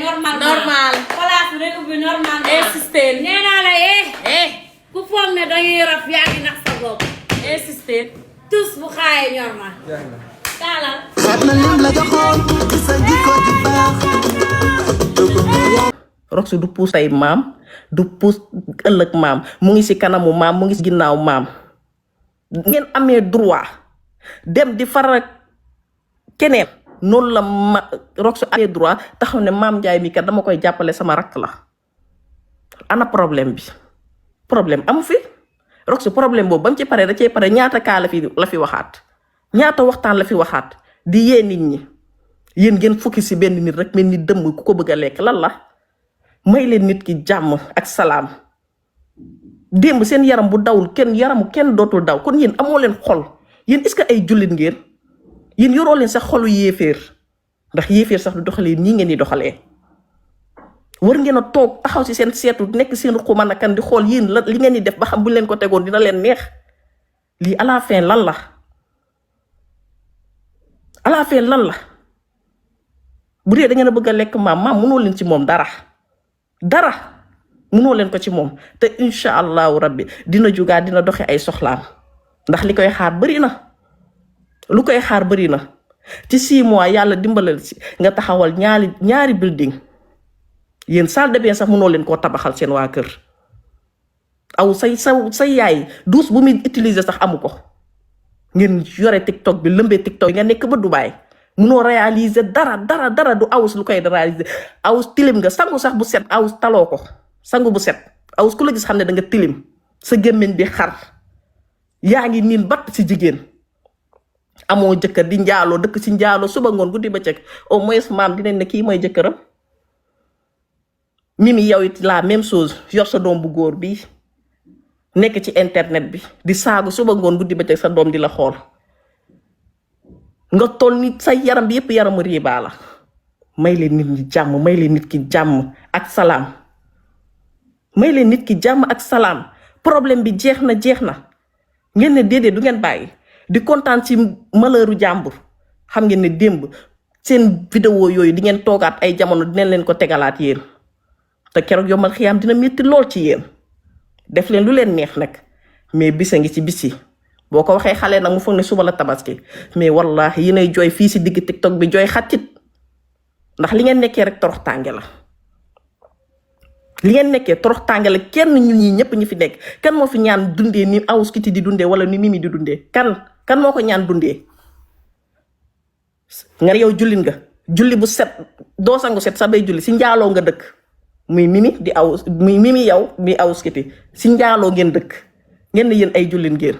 normal. normal. place bi dañu ubbi normal. insister. nee naa la ku foog ne dañuy raf yaa ngi nax sa bopp. insister. tous bu xaayee normal. taalal. Roxy du puus tey maam du puus ëllëg maam mu ngi ci kanamu maam mu ngi ci ginnaaw maam ngeen amee droit dem di faral keneen noonu la Roxy amee droit taxaw ne maam Ndiaye mi kat dama koy jàppale sama rakk la ana problème bi problème amu fi Roxy problème boobu ba mu ci paree da cee pare ñaata kaa la fi waxaat ñaata waxtaan la fi waxaat di yee nit ñi yéen ngeen fukki ci benn nit rek mel ni dëmm ku ko bëgg a lekk lan la may leen nit ki jàmm ak salaam démb seen yaram bu dawul yaramu kenn dootul daw kon yéen amoo leen xol yéen est-ce que ay jullit ngeen yéen yoroo leen sax xolu yéeféer ndax yéeféer sax du doxalee nii ngeen di doxalee war ngeen a toog taxaw ci seen seetu nekk seen xuman a kan di xool yéen la li ngeen di def ba xam bu leen ko tegoon dina leen neex lii à la fin lan la à la fin lan la bu dee da ngeen a bëgg a lekk maam mënoo leen ci moom dara mënoo leen ko ci moom te incha allahu rabbi dina jugaat dina doxe ay soxlaam ndax li koy xaar bëri na lu koy xaar bëri na ci 6 mois yàlla dimbalal ci nga taxawal ñaari building yéen salle de bain sax mënoo leen koo tabaxal seen waa kër aw say yaay douche bu muy utiliser sax amu ko ngeen yore TikTok bi lëmbee TikTok bi nga nekk ba Dubaay munoo réaliser dara du awus lu koy réaliser awus tilim nga sangu sax bu set awus taloo ko sangu bu set awus ku la gis xam ne da nga tilim sa gémmiñ bi xar yaa ngi niin batt ci jigéen amoo jëkkër di njaaloo dëkk ci njaaloo suba ngoon guddi bëccëg au moins maam dinañ ne kii mooy jëkkëram Mimi yow it la même chose yor sa doom bu góor bi nekk ci internet bi di saagu suba ngoon guddi bëccëg sa doom di la xool nga toll nit sa yaram bi yëpp yaramu riibaa la may leen nit ñi jàmm may leen nit ki jàmm ak salaam may leen nit ki jàmm ak salaam problème bi jeex na ngeen ne déedéet du ngeen bàyyi di kontaan ci malheuru jàmbur xam ngeen ne démb seen vidéo yooyu di ngeen toogaat ay jamono dinañ leen ko tegalaat yéen te keroog yombal xiyaam dina métti lool ci yéen def leen lu leen neex nag mais bisa ngi ci bisi boo ko waxee xale nag mu foog ne suba la tabaski mais wallahi yéenay jooy fii si digg TikTok bi jooy xatit ndax li ngeen nekkee rek torox tànge la li ngeen nekkee torox tànge la kenn ñun ñi ñëpp ñu fi nekk kan moo fi ñaan dundee ni Awoush Kitty di dundee wala ni Mimi di dundee kan moo ko ñaan dundee nga yow jullit nga julli bu set doo sangu set sa bay julli si njaaloo nga dëkk muy Mimi di Awoush muy Mimi yow mi Awoush Kitty si njaaloo ngeen dëkk ngeen ne yéen ay jullit ngeen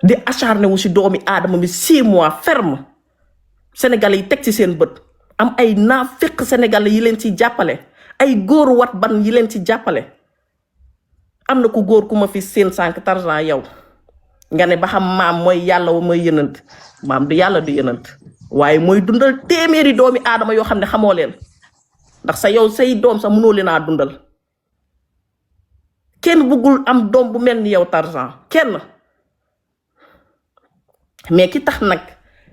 di acharné wu si doomi aadama bi 6 mois ferme sénégalais yi teg ci seen bët am ay naaféq sénégalais yi leen ci jàppale ay góoru wat ban yi leen ci jàppale am na ku góor ku ma fi seen sànq Tarzan yow nga ne ba xam maam mooy yàlla wa mooy yënant maam du yàlla du yënant waaye mooy dundal téeméeri doomi aadama yoo xam ne xamoo leen ndax sa yow say doom sax mënoo leen a dundal kenn bëggul am doom bu mel ni yow Tarzan kenn mais ki tax nag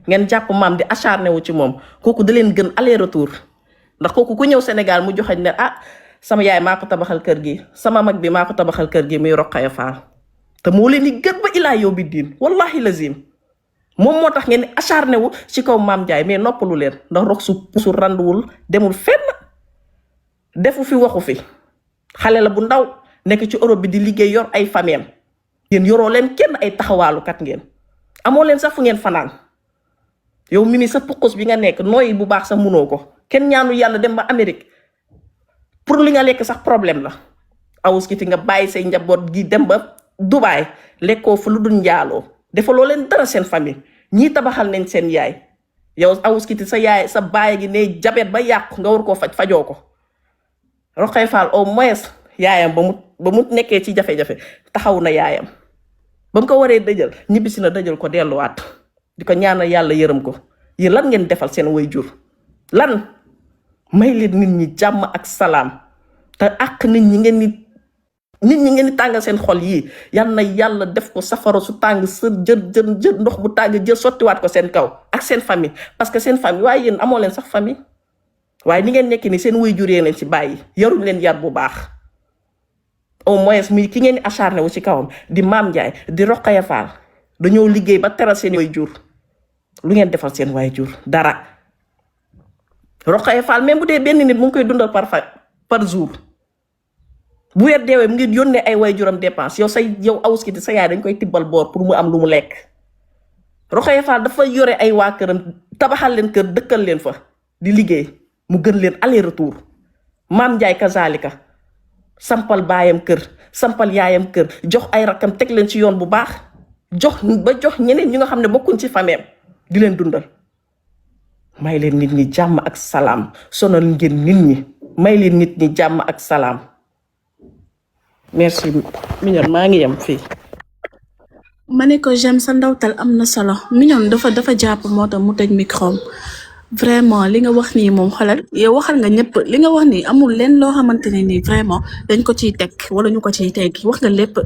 ngeen jàpp maam di acharné wu ci moom kooku da leen gën aller retour ndax kooku ku ñëw Sénégal mu joxe ne sama yaay maa ko tabaxal kër gi sama mag bi maa ko tabaxal kër gi muy Rokhaya Fall te moo leen di gën ba ilaa yow bi diin wallahi lazim moom moo tax ngeen di acharné wu ci kaw maam Ndiaye mais noppalu leen ndax Roxy pusu randuwul demul fenn defu fi waxu fi xale la bu ndaw nekk ci Europe bi di liggéey yor ay fameem yéen yoroo leen kenn ay taxawaalukat ngeen amoo leen sax fu ngeen fanaan yow Mimi sa pukus bi nga nekk nooyi bu baax sax munoo ko kenn ñaanu yàlla dem ba Amérique pour li nga lekk sax problème la Awoush Kitty nga bàyyi say njaboot gi dem ba Dubaay lekkoo fa lu dul njaaloo defaloo leen dara seen famille ñii tabaxal nañ seen yaay yow Awoush Kitty sa yaay sa baay gi ne jabet ba yàqu nga war koo fajoo ko Rokhaya Fall au moins yaayam ba mu nekkee ci jafe-jafe taxaw na yaayam ba mu ko waree dëjal ñibbisi na dëjal ko delluwaat di ko ñaanal yàlla yërëm ko yéen lan ngeen defal seen waajur lan may leen nit ñi jàmm ak salaam te ak nit ñi ngeen di tàngal seen xol yii yal na yàlla def ko safara su tàng sa jël ndox bu tàng jël sottiwaat ko seen kaw ak seen famille parce que seen famille waaye yéen amoo leen sax famille waaye ni ngeen nekk ni seen waajur yee leen ci bàyyi yaruñ leen yar bu baax. au moins muy ki ngeen di acharné wu ci kawam di Mame Ndiaye di Rokhaya Fall dañoo liggéey ba teral seen waajur. lu ngeen defal seen waajur dara. Rokhaya Fall même bu dee benn nit mu ngi koy dundal par jour bu weer deewee mu ngi yónnee ay waajuram dépense yow Awouskity sa yaay dañ koy tibbal boor pour mu am lu mu lekk. Rokhaya Fall dafa yore ay waa këram tabaxal leen kër dëkkal leen fa di liggéey mu gën leen aller retour. Mame Ndiaye kazalika sampal baayam kër sampal yaayam kër jox ay rakam teg leen ci yoon bu baax jox ñeneen ñi nga xam ne bokkuñ ci fameem di leen dundal. may leen nit ñi jàmm ak salaam sonal ngeen nit ñi may leen nit ñi jàmm ak salaam. merci Mignone maa ngi yem fii. ma ne ko j'aime sa ndawtal am na solo Mignone dafa jàpp moo tax mu tëj micro vraiment li nga wax nii moom xolal yow waxal nga ñëpp li nga wax nii amul leen loo xamante ne nii vraiment dañ ko ciy teg wala ñu ko ciy teggi wax nga lépp.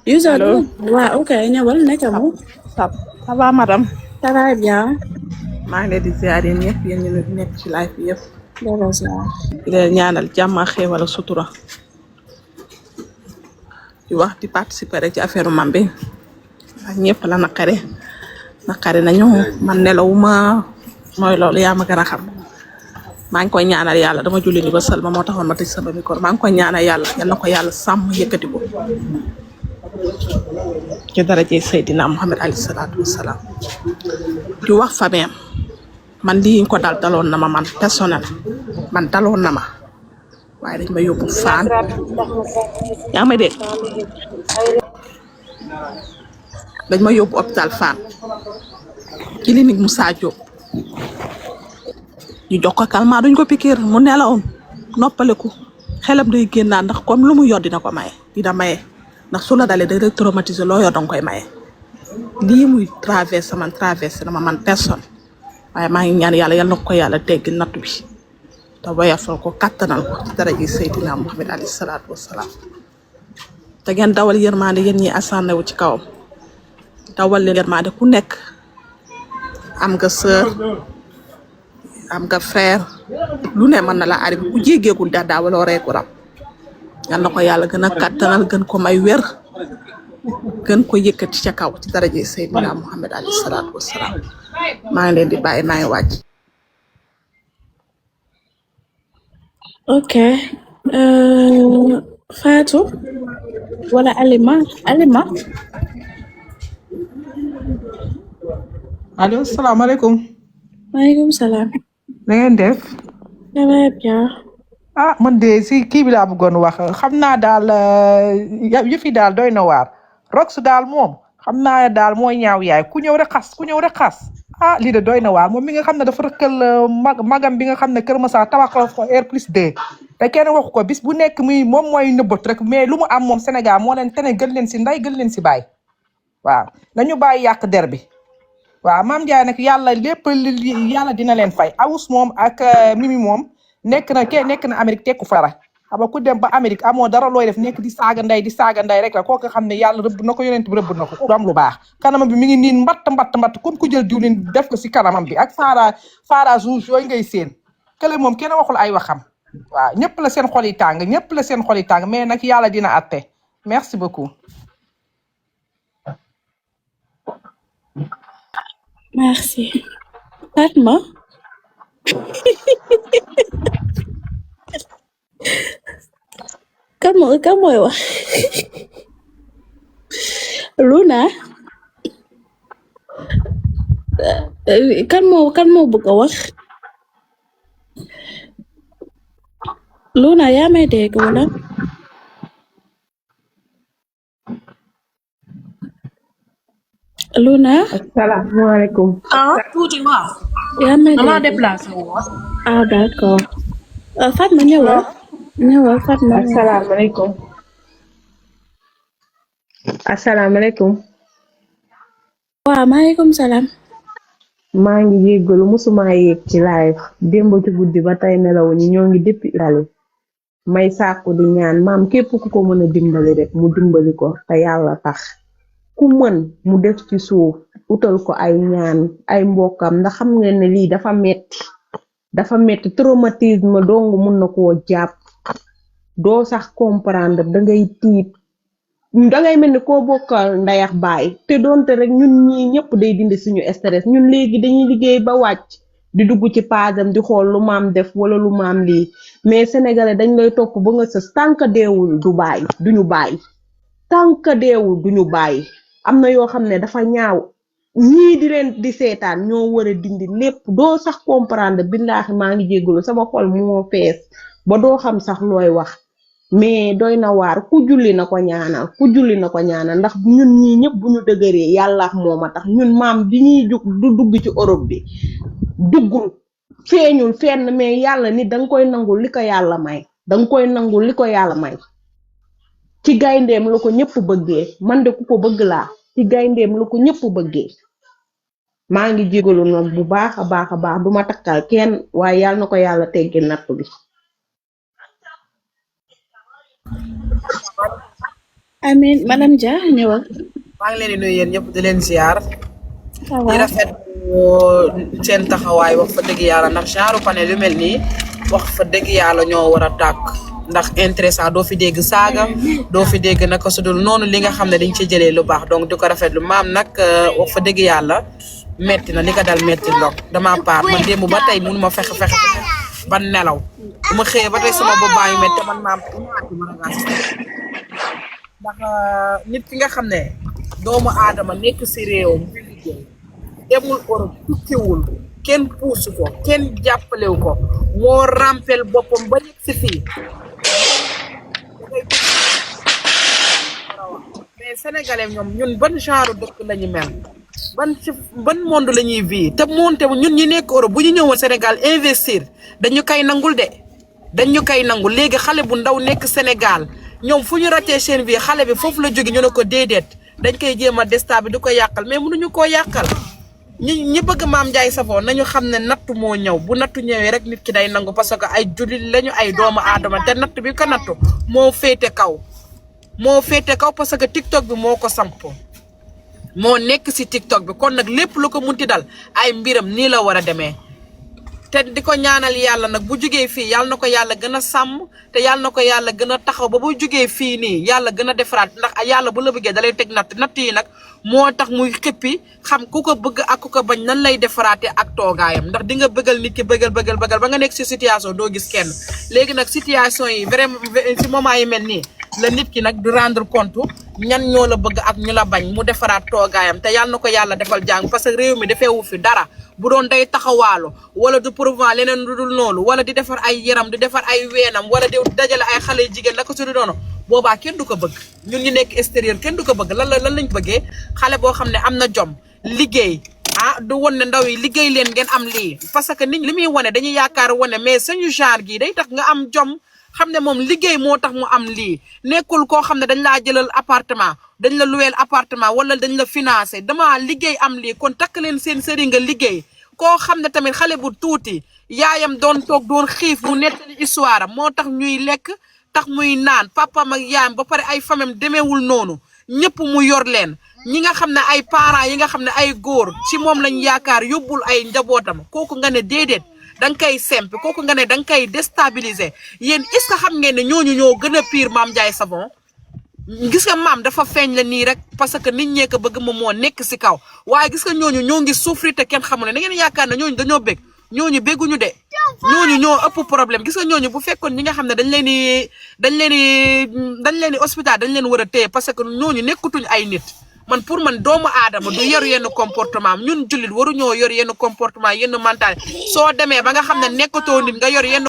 user waaw ok ñëwal nekk mu. ça va madame. ça va bien. maa ngi leen di ziar yéen ñëpp yéen ñu nekk ci live bi yëpp. di leen ñaanal jàmm ak xéewal ak sutura. di wax di participer rek ci affaire mam bi ak ñëpp la naqari nañu man nelawuma mooy loolu yaa ma gën a xam. maa ngi koy ñaanal yàlla dama julli ni ba sëlma moo taxoon ma tëj sama micro maa ngi koy ñaanal yàlla yal na ko yàlla sàmm yëkkati ko. ci daraje Seydina Muhammad alayhi salaatu wasalaam. di wax fameem man lii ko daloon na ma man personnel man daloon na ma waaye dañ ma yóbbu Fann yaa ngi may dégg dañ ma yóbbu hôpital Fann clinique Moussa Diop ñu jox ko calmant duñ ko pikiir mu nelawoon noppaleku xelam day génnaan ndax comme lu mu yor dina ko maye dina maye ndax su la dalee day traumatisé loo yor danga koy maye lii muy traversé na ma man personne waaye maa ngi ñaan yàlla yal na ko yàlla teggi nattu bi te woyofal ko kattanal ko ci dara ji Seydina Muhammad alayhi salaatu wasalaam te ngeen dawal yërmande yéen ñi asànne wu ci kawam dawal leen yërmande ku nekk am nga sœur am nga frère lu ne mën na la arrivé ku jéggeegul daa wala reeku rab yal na ko yàlla gën a kattanal gën ko may wér gën ko yëkkati ca kaw ci dara ji Seydina Muhammad alayhi salaatu wasalaam maa ngi leen di bàyyi maa ngi wàcc. ok Fatou wala Alima allo salaamaaleykum. maaleykum salaam. na ngeen def. ça va bien. man de si kii bi laa bëggoon wax xam naa daal yëf yi daal doy na waar Rox daal moom xam naa daal mooy ñaaw yaay ku ñëw rek xas lii de doy na waar moom mi nga xam ne dafa rëkkal magam bi nga xam ne Kër Massar tabaxal ko R+2 te kenn waxu ko bis bu nekk moom mooy nëbbat rek mais lu mu am moom Sénégal moo leen tene gën leen si nday gën leen si baay waaw nañu bàyyi yàq der bi waaw Mame Ndiaye nag yàlla dina leen fay Awus moom ak Mimi moom nekk na Amérique tekku fara xam nga ku dem ba Amérique amoo dara looy def nekk di saaga nday rek la kooku xam ne yàlla rëbb na ko yonent bi rëbb na ko du am lu baax kanamam bi mi ngi niin mbatt comme ku jël diwlin def ko si kanamam bi ak faara rouge yooyu ngay seen kële moom kenn waxul ay waxam waaw ñëpp la seen xol yi tàng mais nag yàlla dina atte merci beaucoup. merci Fatma. kan mooy wax Luna kan moo bëgg a wax Luna yaa may dégg wala Luna. asalaamaaleykum. tuuti waaw. yaa may dégg déplacé d'accord. Fatma ñëwal Fatma. asalaamaaleykum. waaw maaleykum salaam. maa ngi jéggalu musuma yéeg ci live démb ci guddi ba tey nelaw ñi ñoo ngi depuis Italie may sàkku di ñaan maam képp ku ko mën a dimbali rek mu dimbali ko te yàlla tax ku mën mu def ci suuf utal ko ay ñaan ay mbokkam ndax xam ngeen ne lii dafa metti traumatisme dong mun na koo jàpp doo sax comprendre dangay tiit dangay mel ni koo bokkal ndayax baay te doonte rek ñun ñii ñëpp day dindi suñu stress ñun léegi dañuy liggéey ba wàcc di dugg ci paasam di xool lu maam def wala lu maam lii mais sénégalais dañ lay topp ba nga sës tànk deewul duñu bàyyi tànk deewul duñu bàyyi am na yoo xam ne dafa ñaaw ñii di leen di seetaan ñoo war a dindi lépp doo sax comprendre billaahi maa ngi jéggalu sama xol moo fees ba doo xam sax looy wax mais doy na waar ku julli na ko ñaanal ndax ñun ñii ñëpp bu ñu dëgëree yàlla moo ma tax ñun maam bi ñuy jug du dugg ci Europe bi duggul feeñul fenn mais yàlla nit danga koy nangul li ko yàlla may ci gayndeem la ko ñëpp bëggee man de ku ko bëgg laa ci gayndeem la ko ñëpp bëggee maa ngi jégalu nag bu baax a baax duma takkal kenn waaye yàlla na ko yàlla teggi natt bi amiin madame Dia ñëwal. maa ngi leen di nuyu yéen ñëpp di leen ziar. di rafet seen taxawaay wax fa dëgg yàlla ndax genre panel yu mel nii wax fa dëgg yàlla ñoo war a tàkk ndax intéressant doo fi dégg saaga doo fi dégg naka su dul noonu li nga xam ne dañ ci jëlee lu baax donc di ko rafetlu maam nag wax fa dëgg yàlla metti na li ko dal metti ndok dama paar man démb ba tey mënu ma fexe ban nelaw bu ma xëyee ba tey sama bopp baa ngi metti man maam ndax nit ki nga xam ne doomu aadama nekk si réewam di liggéey demul Europe tukkiwul kenn puusu ko kenn jàppalewu ko moo rampel boppam ba yegg si fii mais sénégalais ñoom ñun ban genre dëkk lañu mel ban monde la ñuy vie te moonte ñun ñi nekk Europe bu ñu ñëwoon Sénégal investir dañu koy nangul léegi xale bu ndaw nekk Sénégal ñoom fu ñu ratee seen vie xale bi foofu la jóge ñu ne ko déedéet dañ koy jéem a desta bi du ko yàqal mais mënuñu koo yàqal ñi bëgg Mame Ndiaye Savon nañu xam ne nattu moo ñëw bu nattu ñëwee rek nit ki day nangu parce que ay jullit lañu ay doomu aadama te natt bi ko nattu moo féete kaw parce que TikTok bi moo ko samp moo nekk si TikTok bi kon nag lépp lu ko munti dal ay mbiram nii la war a demee te di ko ñaanal yàlla nag bu jugee fii yàlla na ko yàlla gën a sàmm te yàlla na ko yàlla gën a taxaw ba bu jugee fii nii yàlla gën a defaraat ndax yàlla bu la bëggee dalay teg natt yi nag moo tax muy xippi xam ku ko bëgg ak ku ko bañ nan lay defaraate ak toogaayam ndax di nga bëggal nit ki bëggal ba nga nekk si situation doo gis kenn léegi nag situation yi vraiment si moment yi mel nii la nit ki nag du rendre compte ñan ñoo la bëgg ak ñu la bañ mu defaraat toogaayam te yàlla na ko yàlla defal jàng parce que réew mi defeewu fi dara bu doon day taxawaalu wala du prouver leneen lu dul noonu wala di defar ay yaram di defar ay weenam wala di dajale ay xale jigéen la ko su du doonu boobaa kenn du ko bëgg ñun ñu nekk extérieur kenn du ko bëgg lan lañ bëggee xale boo xam ne am na jom liggéey du won ne ndaw yi liggéey leen ngeen am lii parce que nit li muy wane dañuy yaakaar wane mais suñu genre gi day tax nga am jom xam ne moom liggéey moo tax mu am lii nekkul koo xam ne dañ laa jëlal appartement dañ la luweel appartement wala dañ la financé dama liggéey am lii kon takk leen seen sëriñ nga liggéey koo xam ne tamit xale bu tuuti yaayam doon toog doon xiif mu nettali histoire am moo tax ñuy lekk tax muy naan papam ak yaayam ba pare ay famem demeewul noonu ñëpp mu yor leen ñi nga xam ne ay parents yi nga xam ne ay góor ci moom lañ yaakaar yóbbul ay njabootam kooku nga ne déedéet da nga koy semp kooku nga ne da nga koy déstabiliser yéen est-ce que xam ngeen ne ñooñu ñoo gën a pire Mame Ndiaye Savon gis nga maam dafa feeñ la nii rek parce que nit ñee ko bëgg moom moo nekk si kaw waaye gis nga ñooñu ñoo ngi souffrir te kenn xamul ne da ngeen yaakaar ne ñooñu dañoo bég ñooñu bégguñu de ñooñu ñoo ëpp problème gis nga ñooñu bu fekkoon ñi nga xam ne dañ leen di hospital dañ leen war a téye parce que ñooñu nekkutuñ ay nit man pour man doomu aadama du yor yenn comportement ñun jullit waruñoo yor yenn comportement yenn mental soo demee ba nga xam ne nekkatoo nit nga yor yenn